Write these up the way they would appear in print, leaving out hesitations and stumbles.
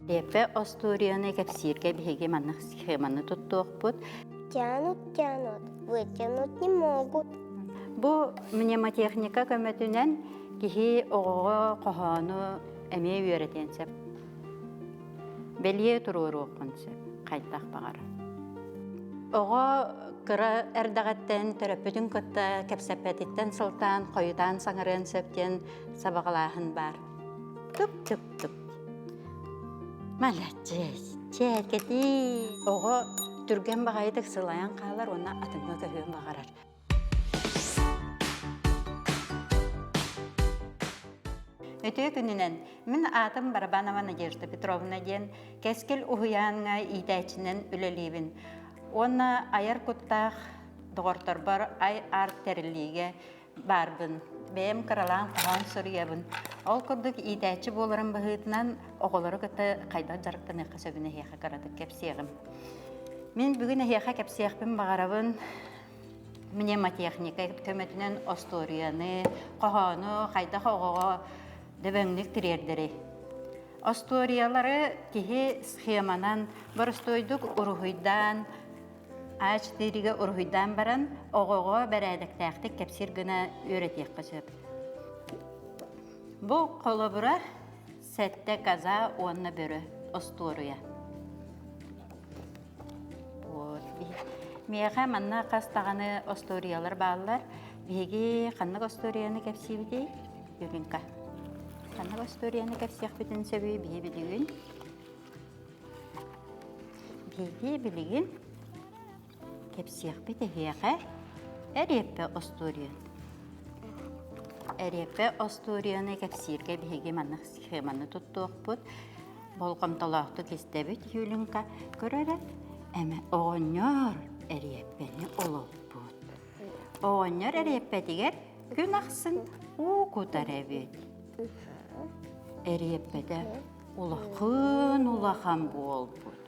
Лиэппэ остуоруйаны кэпсииргэ биһиги маннык схеманы туттуохпут. Тянут, тянут, вытянуть не могут. Бу мнемотехника көмөтүнэн киһи оҕоҕо хоһоону эмиэ үөрэтиэн сөп. Бэлиэ туруоруоххун сөп, хайдах баҕарар. Оҕо кыра эрдэҕиттэн төрөппүтүн кытта кэпсэппэтиттэн сылтаан хойутаан саҥарыан сөп диэн сабаҕалааһын баар. Тып-тып-тып. Маладьыас, чээкэтии. Оҕо түргэн баҕайытык сылайан хаалар уонна атыҥҥа көһүөн баҕарар. Үтүө күнүнэн! Мин аатым Барабанова Надежда Петровна диэн Кэскил уһуйааҥҥа иитээччинэн үлэлиибин. Уонна айар куттаах доҕорторбор Ай-Арт тэриллиигэ баарбын. Бэйэм кыралаан хоһоон суруйабын. Ол курдук иитээччи буоларым быһыытынан оҕолору кытта хайдах дьарыктаныахха сөбүн эһиэхэ кыратык кэпсиэҕим. Мин бүгүн эһиэхэ кэпсиэхпин баҕарабын мнемотехника көмөтүнэн остуоруйаны, хоһоону хайдах оҕоҕо дөбөҥнүк тириэрдэри. Остуоруйалары киһи схеманан боростуойдук уруһуйдаан А4-гэ уруһуйдаан баран, оҕоҕо бэрээдэктээхтик кэпсиир гына үөрэтиэххэ сөп. Бу холобура сэттэ коза уонна бөрө остуоруйа. Вот. Миэхэ манна хас даҕаны остуоруйалар бааллар. Биһиги ханнык остуоруйаны кэпсиибитий? Юринка. Ханнык остуоруйаны кэпсиэхпитин сөбүй биһи билигин? Биһиги билигин кэпсиэхпит эһиэхэ Эриэппэ остуоруйан. Эриэппэ остуоруйаны кэпсииргэ биһиги маннык схеманы туттуохпут. Болҕомтолоохтук истэбит Юлинка. Көр эрэ, эмэ оҕонньор эриэппэни олоппут. Оҕонньор эриэппэтигэр күн ахсын уу кутар эбит. Эриэппэтэ Улахан-улахан буолбут,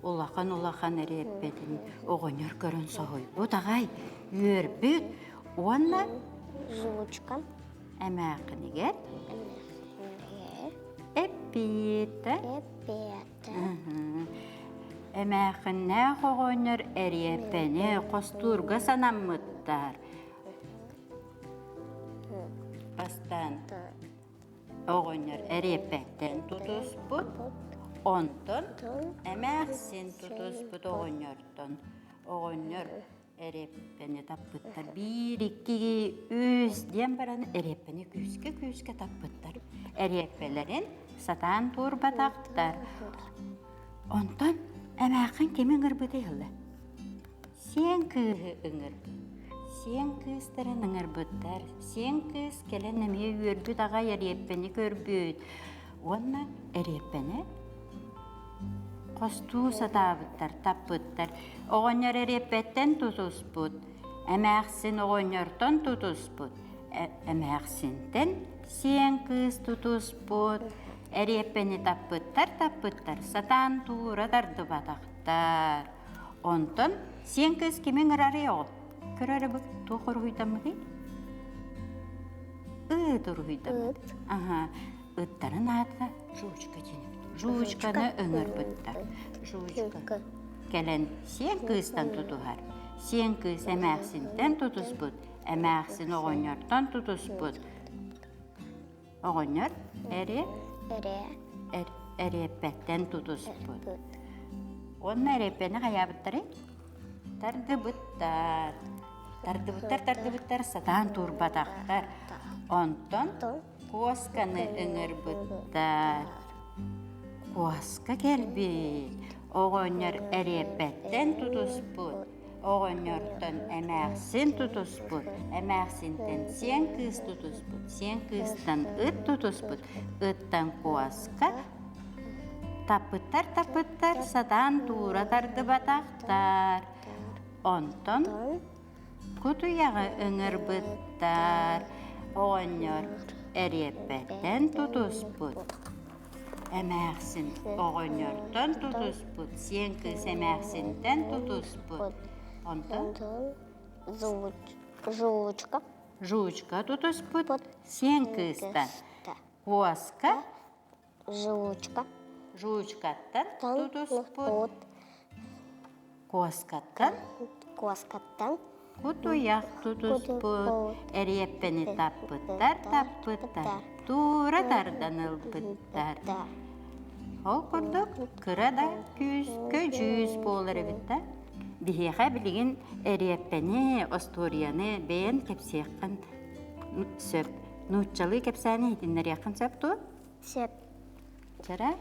улахан-улахан эриэппэтин оҕонньор көрөн соһуйбут аҕай, үөрбүт уонна Жучка. Эмээххинигэр эппиэтэ. Эппиэтэ. Эмээххиннээх оҕонньор эриэппэни хостуурга санаммыттар. Бастаан Оҕонньор эриэппэттэн тутуспут, онтон эмээхсин тутуспут оҕонньортон оҕонньор эриэппэни таппыттар биир, икки, үс диэн баран эриэппэни күүскэ-күүскэ таппыттар. Эриэппэлэрин сатаан туурбатахтар. Онтон эмээххин кими ыҥырбытый ылла? Сиэн кыыһы ыҥырбыт. Сиэн кыыстарын ыҥырбыттар. Сиэн кыыс кэлэн эмиэ үөрбүт аҕай эриэппэни көрбүт. Уонна эриэппэни хостуу сатаабыттар, таппыттар. Оҕонньор эриэппэттэн тутуспут, эмээхсин оҕонньортон тутуспут, эмээхсинтэн сиэн кыыс тутуспут. Эриэппэни таппыттар, таппыттар, сатаан туура тардыбатахтар. Онтон сиэн кыыс кими ыҥырарый оҕо? Көр эрэ бу туох уруһуйдаммытый? Ыт уруһуйдаммыт. Аха. Ыттарын аата Жучка диэн эбит. Жучканы ыҥырбыттар. Жучка кэлэн сиэн кыыстан тутуһар. Сиэн кыыс эмээхсинтэн тутуспут, эмээхсин оҕонньортон тутуспут. Оҕонньор эри эриэппэттэн тутуспут. Уонна эриэппэни хайаабыттарый? Тардыбыттар. Тардыбыттар, тардыбыттар, сатаан туурбатахтар. Онтон куосканы ыҥырбыттар. Куоска кэлбит. Оҕонньор эриэппэттэн тутуспут. Оҕонньортон эмээхсин тутуспут, эмээхсинтэн сиэн кыыс тутуспут, сиэн кыыстан ыт тутуспут, ыттан куоска таппыттар-таппыттар, сатаан туура тардыбатахтар. Онтон кутуйаҕы ыҥырбыттар, оҕонньор эриэппэттэн тутуспут. Эмээхсин оҕонньортон тутуспут, сиэн кыыс эмээхсинтэн тутуспут. Онтон Жучка. Жучка тутуспут, сиэн кыыстан. Куоска. Жучка. Жучкаттан тутуспут. Куоскаттан Куоскаттан кутуйах тутуспут. Эриэппэни таппыттар, таппыттар, туура тардан ылбыттар. Ол курдук кыра да күүс көдьүүс буолар эбит да. Биһиэхэ билигин эриэппэни, остуоруйаны бэйэн кэпсиэххин сөп. Нууччалыы кэпсээни иһитиннэриэххин сөп дуо? Сөп. Вчера?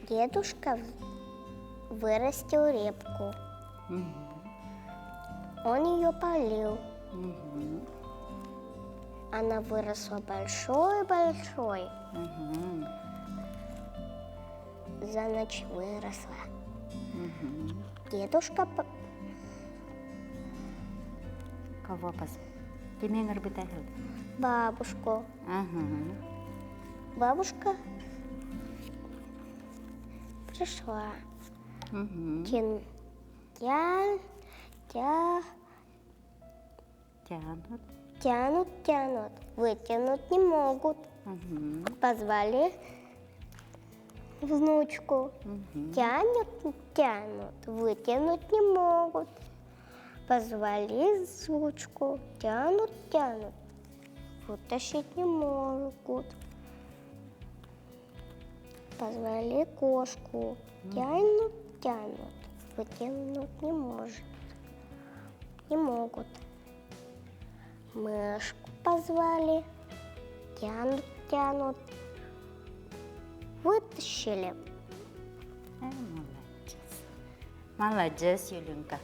Дедушка вырастил репку. Он ее полил. Она выросла большой-большой. За ночь выросла. Дедушка Кого пос? Кими ыҥырбыта Бабушку. Бабушка пришла. Тин, тян, тя, Тянут. Тянут, тянут, вытянуть не могут. Позвали внучку. Тянут, тянут, вытянуть не могут. Позвали внучку. Тянут, тянут, вытащить не могут. Позвали кошку. Тянут, тянут, вытянуть не может. Не могут. Мышку позвали. Тянут, тянут. Вытащили. Э, молодец. Молодец, Юлюнка.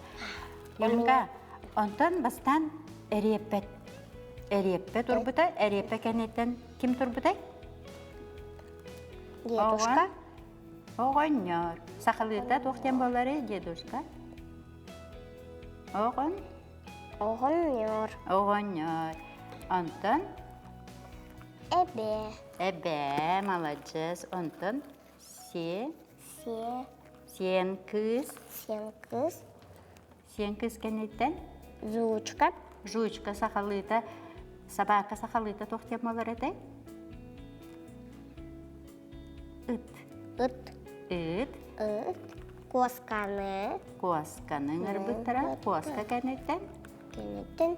Юлюнка, онтон бастаан эриэппэт эриэппэ турбута, эриэппэ кэнниттэн ким турбутай? Дедушка. Оҕонньор. Сахалыыта туох диэн буоларый, дедушка? Оҕон? Оҕонньор. Оҕонньор. Онтон? Эбээ. Эбээ, маладьыас. Онтон си? Сиэ. Сиэн кыыс. Сиэн кыыс. Сиэн кыыс кэнниттэн? Жучка. Жучка сахалыыта, собака сахалыыта туох диэн буолар этэй? Ыт. Ыт. Ыт. Ыт. Куосканы. Куосканы ыҥырбыттара. Куоска кэнниттэн? Кэнниттэн.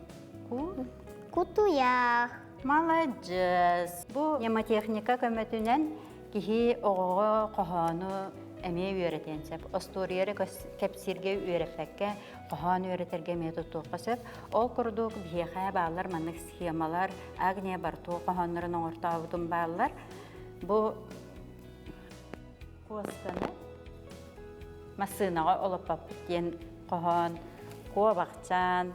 Ку. Кутуйах. Маладьыас. Бу мнемотехника көмөтүнэн киһи оҕоҕо хоһоону эмиэ үөрэтиэн сөп. Остуоруйа эрэ кэпсииргэ үөрэппэккэ, хоһоон үөрэтэргэ эмиэ туттуохха сөп. Ол курдук биһиэхэ бааллар маннык схемалар, Агния Барто хоһооннорун оҥортообутум бааллар. Бу куосканы массыынаҕа олоппоппут диэн хоһоон, куобахчаан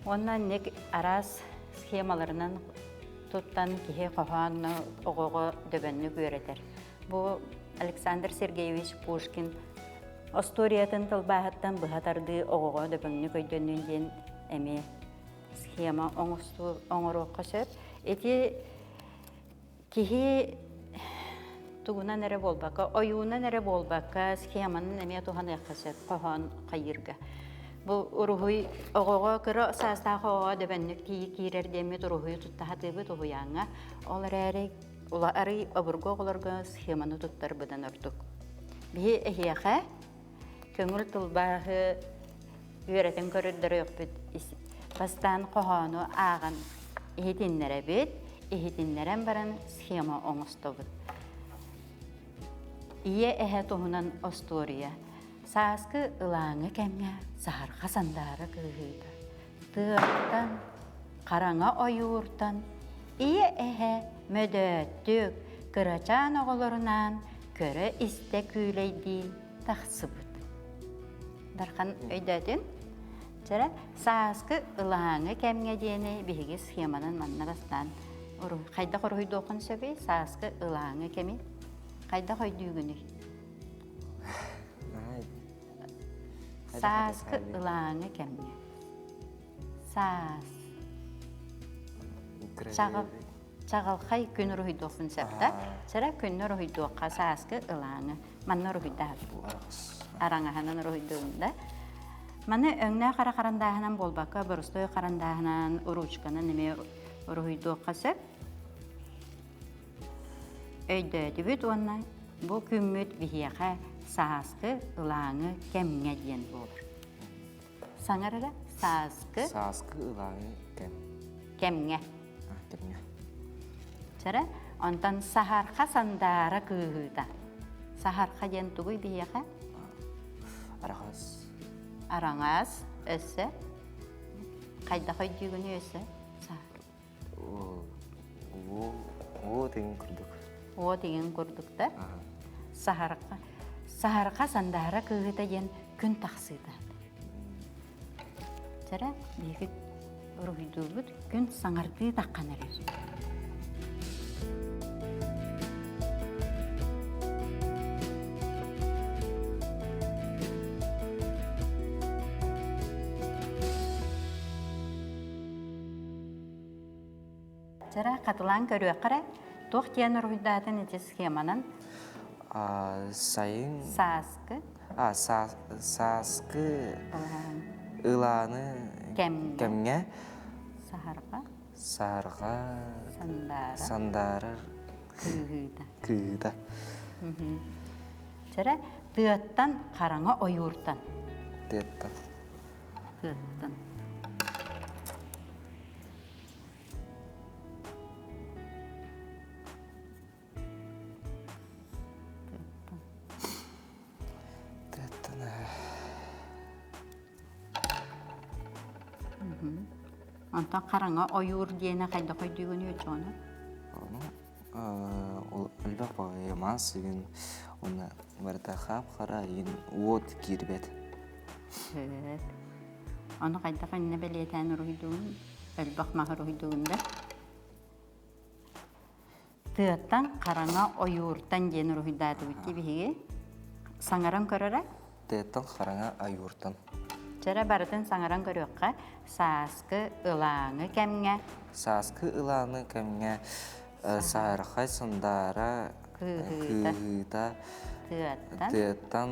уонна инник араас схемаларынан туттан киһи хоһоону оҕоҕо дөбөннүк үөрэтэр. Бу Александр Сергеевич Пушкин остуоруйатын тылбааһыттан быһа тардыы оҕоҕо дөбөҥнүк өйдөннүн диэн эмиэ схема оҥостуу оҥоруохха сөп. Ити Киһи тугунан эрэ буолбакка, ойуунан эрэ буолбакка, схеманан эмиэ туһаныахха сөп хоһоон хайыырга. Бу уруһуй оҕоҕо кыра саастаах оҕоҕо дөбөннүк киирэр диэммит уруһуйу тутта сатыыбыт уһуйааҥҥа. Ол эрээри арый обургу оҕолорго схеманы туттар быдан ордук. Биһи эһиэхэ көҥүл тылбааһы үөрэтэн көрдөрүөхпүт. Бастаан хоһоону ааҕан иһитиннэрэбит, иһитиннэрэн баран схема оҥостобут. Ийэ эһэ туһунан остуоруйа. Сааскы ылааҥы кэмҥэ саһарха сандаара кыыһыыта. Тыаттан, хараҥа ойууртан ийэ эһэ мөдөөттүк кырачаан оҕолорунаан көрө-истэ күүлэйдии тахсыбыт. Дархан өйдөөтүн? Чэрэ, сааскы ылааҥы кэмҥэ диэни биһиги схеманан манна бастаан хайдах уруһуйдуоххун сөбүй? Сааскы ылааҥы кэми хайдах өйдүүгүнүй? Сааскы ылааҥы кэмҥэ. Саас. Чаҕыл чаҕылхай күн уруһуйдуохпун сөп да? Чэрэ күннү уруһуйдуохха сааскы ылааҥы. Манна уруһуйдаһар. Араҥаһынан уруһуйдуум да. Маны өҥнөөх хара харандааһынан буолбакка, боростуой харандааһынан, уруучканан эмиэ уруһуйдуохха сөп. Өйдөөтүбүт уонна бу күммүт биһиэхэ сааскы ылааҥы кэмҥэ диэн буолар. Саҥар эрэ сааскы Сааскы ылааҥы кэм. Кэмҥэ. Кэмҥэ. Чэрэ, онтон саһарха сандаара кыыһыыта. Саһарха диэн тугуй биһиэхэ? Араҕас. Араҥас, өссө? Хайдах өйдүүгүнүй өссө? Саһар. Уот иҥин курдук. Уот иҥин курдук да? Саһарха. Саһарха сандаара кыыһыта диэн күн тахсыыта. Чэрэ, биһиги уруһуйдуубут күн саҥардыы таххан эрэр. Чара хатылаан көрүөххэ эрэ, туох диэн уруһуйдаатын ити схеманан? Сайын Сааскы Сааскы ылааны кэмҥэ кэмҥэ саһарҕа саһарҕа сандаара сандаарар кыыһыыта. Кыыһыыта. Чэрэ тыаттан хараҥа ойууртан. Тыаттан. Тыаттан. Онтон хараҥа ойуур диэни хайдах өйдүүгүнүй оччоҕуна? Ону элбэх баҕайы мас игин уонна барыта хаап-хара игин уот киирбэт. Сөп. Ону хайдах иннэ бэлиэтээн уруһуйдуугун? Элбэх маһы уруһуйдуугун да? Тыаттан хараҥа ойууртан диэн уруһуйдаатыбыт дии биһиги. Саҥаран көрөрө? Тыаттан хараҥа ойууртан. Чэрэ барытын саҥаран көрүөххэ. Сааскы ылааҥы кэмҥэ. Сааскы ылааҥы кэмҥэ саархай сандаара кыыһыыта, кыыһыыта тыаттан, тыаттан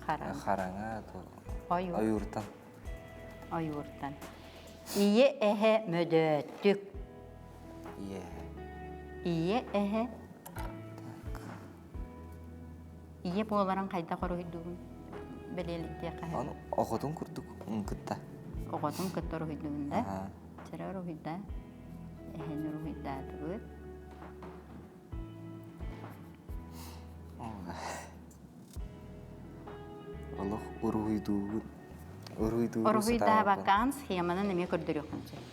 хараҥа, хараҥа ойуур, ойууртан. Ойууртан. Ийэ эһэ мөдөөттүк. Ийэ. Ийэ эһэ. Ийэ буоларын хайдах уруһуйдугун бэлиэлиттиэххэ. Ону оҕотун курдук кытта. Оҕотун кытта уруһуйдугун да? Чэрэ уруһуйда. Эһэни уруһуйдаатыбыт. Олох уруһуйдуугун. Уруһуйдууру Уруһуйдаабаккаан схеманан эмиэ көрдөрүөххүн сөп.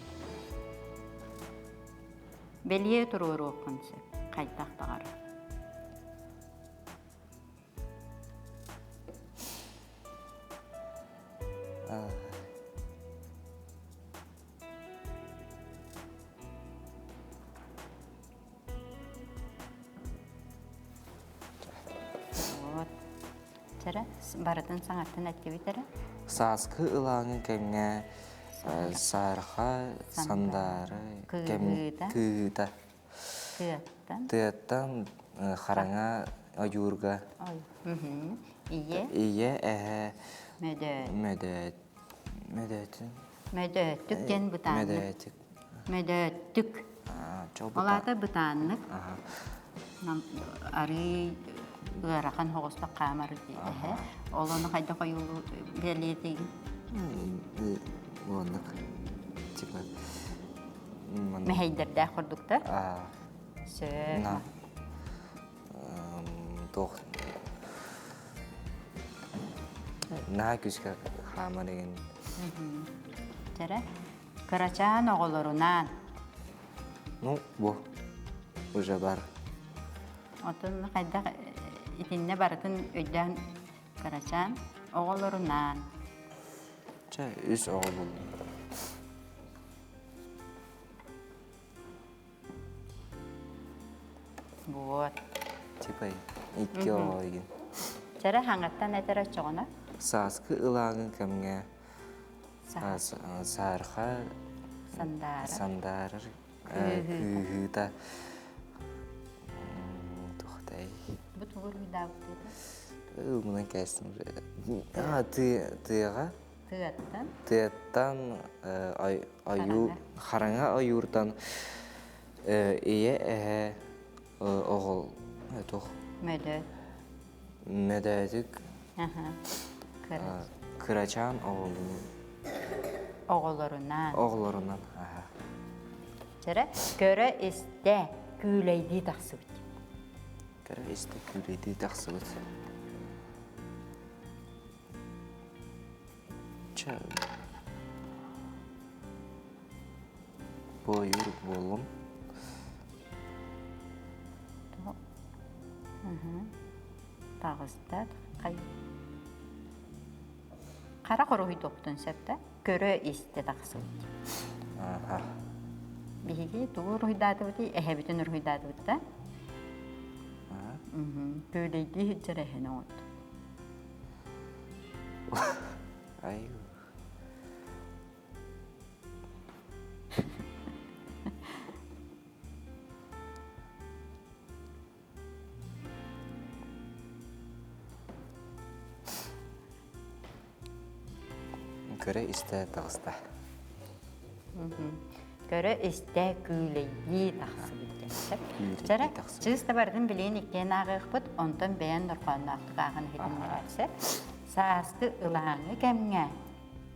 Бэлиэ туруоруоххун сөп. Хайдах баҕарар. Вот. Чэрэ, барытын саҥаттан эттибит эрэ. Сааскы ылааҥы кэмҥэ саарха сандаары кэм Кыыһыыта. кыыһыыта. Тыаттан. Тыаттан хараҥа ойуурга Ой. Ийэ. Ийэ эһэ Мөдөөт. Мөдөөт мөдөөтүн Мөдөөттүк диэн бытааннык. Мөдөөтүк. Мөдөөттүк. Ол аата бытааннык. Арыый ыарахан соҕустук хаамар эһэ. Ол ону хайдах ойуулуу бэлиэтиигин? Уоннук. Типа Мэһэйдэрдээх курдуктар. Сөп. Туох наһаа күүскэ хаамар игин. Чэрэ, кырачаан оҕолорунаан. Ну, бу уже бар. Отон хайдах итиннэ барытын өйдөөн кырачаан оҕолорунаан. Чэ, үс оҕо буллум. Вот. Типа икки оҕо игин. Чэрэ хаҥаттан этэр оччоҕуна? Сааскы ылааҥы кэмҥэ саарха Сандаара. сандаарар кыыһыыта туохтай Бу тугу уруһуйдаабыт диэтэ? Мунан кээстим уже. А, тыаҕа Тыаттан? Тыаттан ойуу хараҥа ойууртан ийэ эһэ оҕол. Туох? Мөдөөт. Мөдөөтүк кырачаан оҕолуу Оҕолорунан. Оҕолорунан. Чэрэ, көрө-истэ күүлэйдии тахсыбыт. Көрө-истэ күүлэйдии тахсыбыт. Чэ, буойур буоллум. Таҕыста Хара хоруһуйдуохпутун сөп да көрө-истэ тахсыбыт. Биһиги тугу уруһуйдаатыбытый? Эһэбитин уруһуйдаатыбыт да? Күүлэйдии сылдьар эһэни оҥордум. Ай. Көрө-истэ таҕыста. Көрө-истэ күүлэйдии тахсыбыт диэн сөп. Чэрэ, чыыс да барытын билиэн иккиэн ааҕыахпыт, онтон бэйэн дорҕоонноохтук ааҕан иһитиннэрэр сөп. Сааскы ылааҥы кэмҥэ.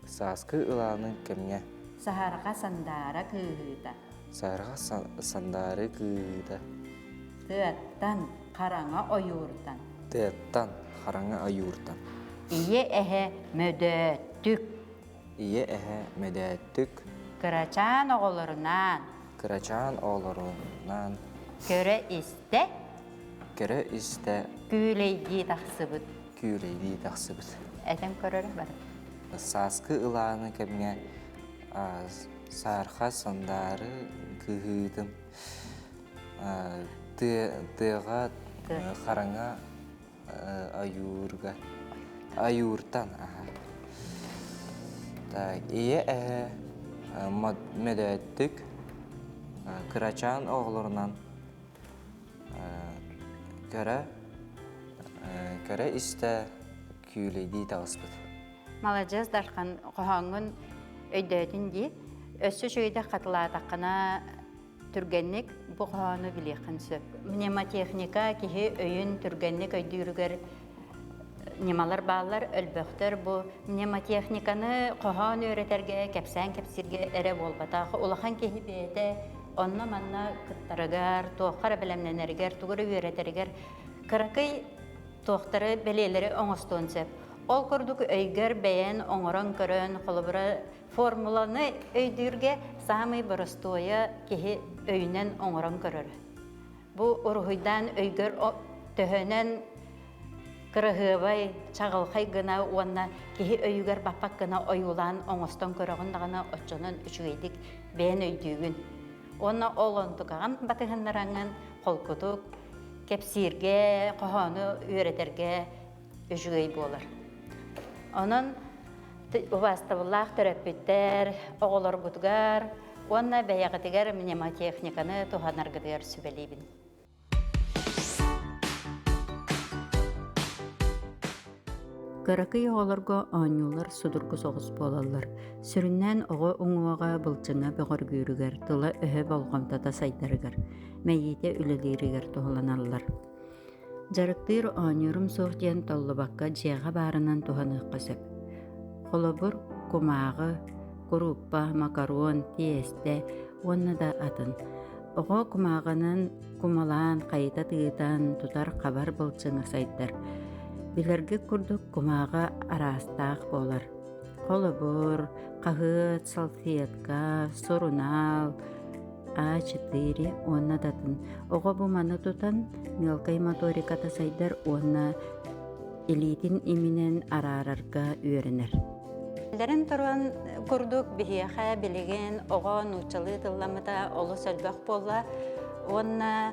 Сааскы ылааҥы кэмҥэ. Саһарҕа сандаара кыыһыыта. Саһарҕа сандаары кыыһыыта. Тыаттан, хараҥа ойууртан. Тыаттан, хараҥа ойууртан. Ийэ эһэ мөдөөттүк. Ийэ эһэ мөдөөттүк. Кырачаан оҕолорунаан. Кырачаан оҕолорунаан. Көрө-истэ. Көрө-истэ. Күүлэйдии тахсыбыт. Күүлэйдии тахсыбыт. Этэн көрөрө бары. Сааскы ылааҥы кэмҥэ саарха сандаары кыһыытын тыаҕа хараҥа ойуурга ойууртан так ийэ эһэ мөдөөттүк кырачаан оҕолорунан көрө көрө истэ күүлэйдии таҕыспыт Маладьыас Дархан хоһооҥҥун өйдөөтүн дии. Өссө үчүгэйдик хатылаатаххына түргэнник бу хоһоону билиэххин сөп. Мнемотехника киһи өйүн түргэнник өйдүүрүгэр ньымалар бааллар, өлбөхтөр. Бу мнемотехниканы хоһоон үөрэтэргэ, кэпсээн кэпсииргэ эрэ буолбатах. Улахан киһи бэйэтэ онно-манна кыттарыгар, туохха эрэ бэлэмнэнэригэр, тугу эрэ үөрэтэригэр кыракый туохтары, бэлиэлэри оҥостуон сөп. Ол курдук өйгөр бэйэн оҥорон көрөн, холобура, формуланы өйдүүргэ саамай боростуойа киһи өйүнэн оҥорон көрөрө. Бу уруһуйдаан өйгөр төһөнөн кыраһыабай, чаҕылхай гына уонна киһи өйүгэр баппат гына ойуулаан оҥостон көрөҕүн даҕаны оччонон үчүгэйдик бэйэн өйдүүгүн. Уонна ол онтукаҕын батыһыннараҥҥын холкутук кэпсииргэ, хоһоону үөрэтэргэ үчүгэй буолар. Онон убаастабыллаах төрөппүттэр оҕолоргутугар уонна бэйэҕитигэр мнемотехниканы туһанаргытыгар сүбэлиибин. Кыракый оҕолорго оонньуулар судургу соҕус буолаллар. Сүрүннээн оҕо уҥуоҕа былчыҥа бөҕөргүүрүгэр, тыла-өһө болҕомтото сайдарыгар, мэйиитэ үлэлииригэр туһуланаллар. Дьарыктыыр оонньуурум суох диэн толлубакка дьиэҕэ баарынан туһаныахха сөп. Холобур, кумааҕы, курууппа, макарон, тиэстэ уонна да атын. Оҕо кумааҕынан кумалаан, хайыта тыытан, тутар-хабар былчыҥа сайдар. Билэргит курдук кумааҕы араастаах буолар. Холобур, хаһыат, салфетка, сурунаал, А4 уонна да атын. Оҕо бу маны тутан, мелкай моториката сайдар уонна илиитин иминэн араарарга үөрэнэр. Биллэрин туран курдук биһиэхэ билигин оҕо нууччалыы тылламмыта олус элбэх буолла уонна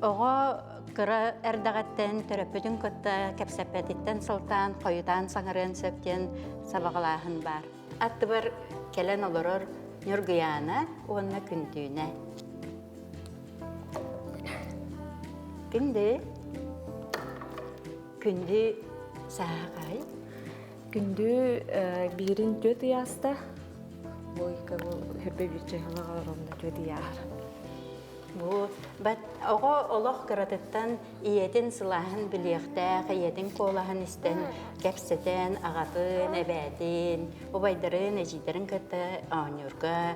оҕо кыра эрдэҕиттэн төрөппүтүн кытта кэпсэппэтиттэн сылтаан хойутаан саҥарыан сөп диэн сабаҕалааһын баар. Аттыбар кэлэн олорор Ньургуйаана уонна Күндүүнэ. Күндү. Күндү сааҕай. Күндү биирин түөт ыйааста. Бу бу хүрбэ биирчэ ромна түөт ыйааһар. Бу оҕо олох кыратыттан ийэтин сылааһын билиэхтээх, ийэтин куолаһын истэн, кэпсэтэн, аҕатын, эбээтин, убайдарын, эдьиийдэрин кытта оонньуурга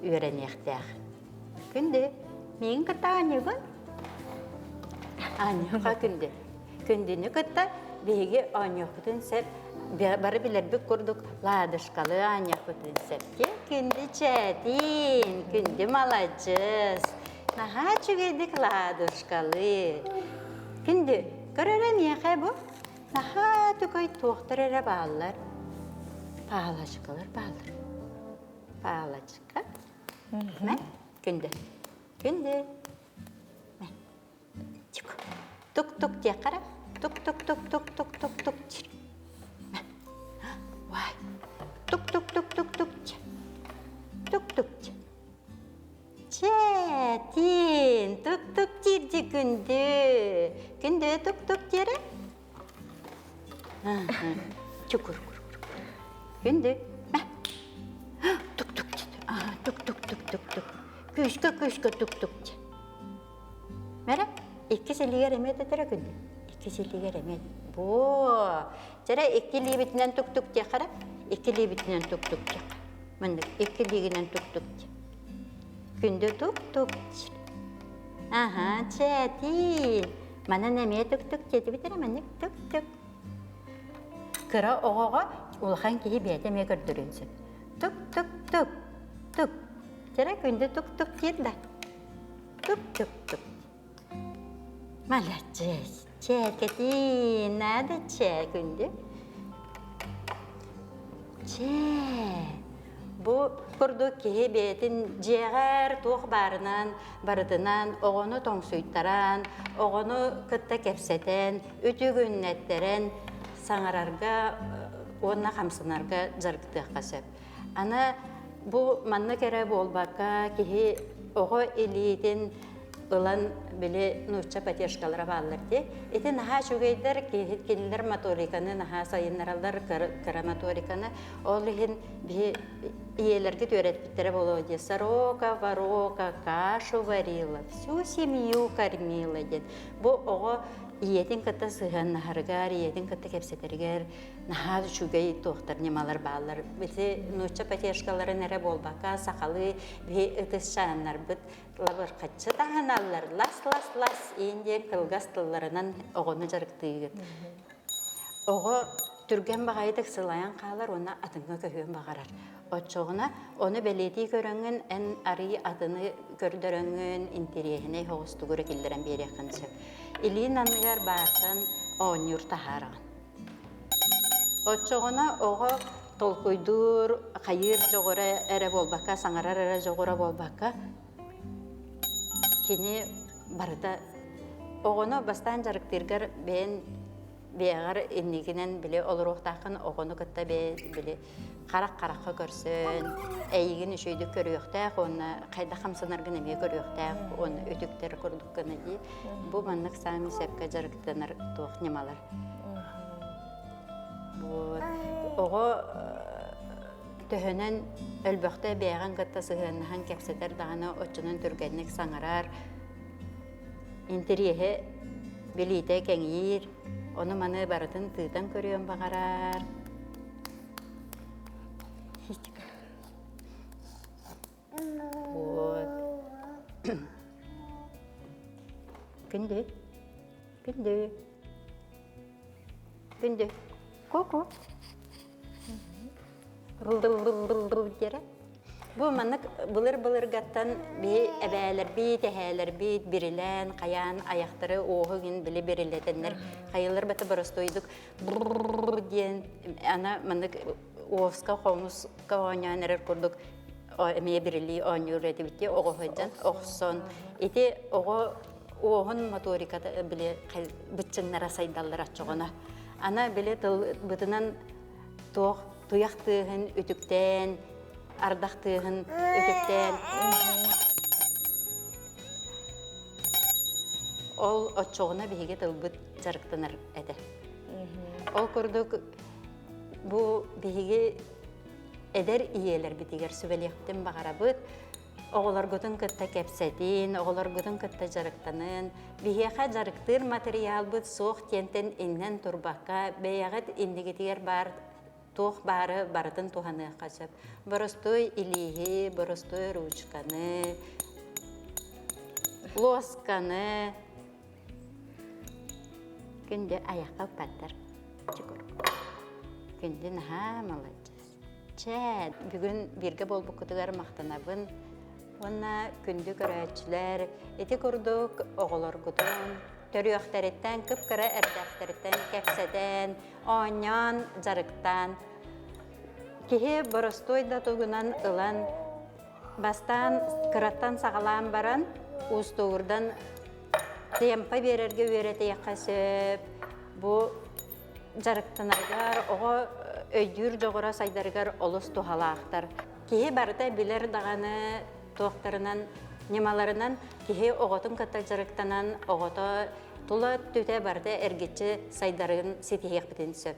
үөрэниэхтээх. Күндү, миигин кытта оонньуугун? Оонньуохха күндү. Күндүнү кытта биһиги оонньуохпутун сөп, бары билэрбит курдук ладушкалы оонньуохпутун сөп. Күндү чээтин, күндү маладьыс, наһаа үчүгэйдик ладушкалы. Күндү, көр эрэ миэхэ бу наһаа түкөй туохтар эрэ бааллар. Палочкалар бааллар. Палочка. Мэ, күндү. Күндү. Тук-тук диэххэ эрэ. Тук-тук-тук-тук-тук-тук-тук. Вай. Тук-тук-тук-тук-тук. Тук-тук. Чэтин, тук-тук диирди күндү. Күндү тук-тук диэрэ. Чукур кур кур. Күндү. Тук-тук тук-тук-тук-тук-тук. Күүскэ күүскэ тук-тук. Мэрэ, иккис илиигэр эмиэ тэтэрэ күндү. Иккис илиигэр эмиэ. Боо! Чэрэ икки илиибитинэн тук-тук диэххэ эрэ. Икки илиибитинэн тук-тук диэххэ. Маннык икки илиигинэн тук-тук диэ. Күндү тук-тук диир. Аһаа, чээтиин. Манан эмиэ тук-тук диэтибит эрэ маннык тук-тук. Кыра оҕоҕо улахан киһи бэйэтэ эмиэ көрдөрүөн сөп. Тук-тук-тук, тук. Чэрэ күндү тук-тук диир да. Тук-тук-тук. Молодец. Чэкэтии, надо чэ, күндү. Чэ. Бу курдук киһи бэйэтин дьиэҕэр туох баарынан барытынан оҕону тоҥсуйтаран, оҕону кытта кэпсэтэн, үтүгүннэттэрэн саҥарарга уонна хамсанарга дьарыктыахха сөп. Аны бу маннык эрэ буолбакка, киһи оҕо илиитин ылан били нуучча потешкалара бааллар дии. Ити наһаа үчүгэйдэр, кинилэр моториканы наһаа сайыннараллар, кыра моториканы. Ол иһин биһи ийэлэргит үөрэппиттэрэ буолуо дии. Сорока, ворока, кашу варила, всю семью кормила диэн. Бу оҕо ийэтин кытта сыһыаннаһарыгар, ийэтин кытта кэпсэтэригэр наһаа үчүгэй туохтар ньымалар бааллар. Ити нуучча потешкаларын эрэ буолбакка, сахалыы биһи ытыс чааннарбыт лабырхаччы таһыналлар, лас-лас-лас иин диэн кылгас тылларынан оҕону дьарыктыыгыт. Оҕо түргэн баҕайытык сылайан хаалар уонна атыҥҥа көһүөн баҕарар. Оччоҕуна ону бэлиэтии көрөҥҥүн эн арыый атыны көрдөрөҥҥүн интэриэһинэй соҕустугу эрэ киллэрэн биэриэххин сөп. Илиин анныгар баартан оонньуур таһаараҕын. Оччоҕуна оҕо толкуйдуур, хайыыр дьоҕура эрэ буолбакка, саҥарар эрэ дьоҕура буолбакка, кини барыта оҕону бастаан дьарыктыыргар бэйэн бэйэҕэр инникинэн били олоруохтааххын оҕону кытта бэйэ били харах харахха көрсөн эйигин үчүгэйдик көрүөхтээх уонна хайдах хамсанаргын эмиэ көрүөхтээх уонна үтүктэр курдук гына дии бу маннык саамай сөпкө дьарыктанар туох ньымалар вот оҕо төһөнөн өлбөхтө бэйэҕин кытта сыһыаннаһан кэпсэтэр даҕаны оччонон түргэнник саҥарар интэриэһэ билиитэ кэҥиир ону-маны барытын тыытан көрүөн баҕарар Вот. Күндү. Күндү. Күндү. Ку-ку. Диэрэ. Бу маннык былыр-былыргаттан биһи эбээлэрбит, эһээлэрбит бирилээн, хайаан айахтары уоһу гин били бирилэтэннэр хайылар бата боростуойдук диэн ана маннык уоска хомуска оонньоон эрэр курдук эмиэ бирилии оонньуур этибит оҕо сылдьан охсон ити оҕо уоһун моториката били быччыҥнара сайдаллар оччоҕуна ана били тылбытынан туох туйах тыаһын үтүктээн ардах тыаһын үтүктээн ол оччоҕуна биһиги тылбыт дьарыктанар этэ ол курдук Бу биһиги эдэр ийэлэрбитигэр сүбэлиэхпитин баҕарабыт. Оҕолоргутун кытта кэпсэтин, оҕолоргутун кытта дьарыктанын. Биһиэхэ дьарыктыыр матырыйаалбыт суох диэнтэн иннэн турбакка, бэйэҕит иннигитигэр баар туох баары барытын туһаныахха сөп. Боростуой илииһи, боростуой ручканы, лосканы күндү айахха укпаттар. Күндү наһаа маладьыас. Чэ, бүгүн бииргэ буолбуккутугар махтанабын. Уонна күндү көрөөччүлэр, ити курдук оҕолоргутун төрүөхтэриттэн, кып-кыра эрдэхтэриттэн кэпсэтэн, оонньоон, дьарыктаан, киһи боростуой да тугунан ылан, бастаан кыраттан саҕалаан баран, уустугурдан темпа биэрэргэ үөрэтиэххэ сөп. Бу дьарыктанарыгар, оҕо өйдүүр дьоҕура сайдарыгар олус туһалаахтар. Киһи барыта билэр даҕаны туохтарынан, ньымаларынан киһи оҕотун кытта дьарыктанан, оҕото тула өттүтэ барыта эргиччи сайдарын ситиһиэхпитин сөп.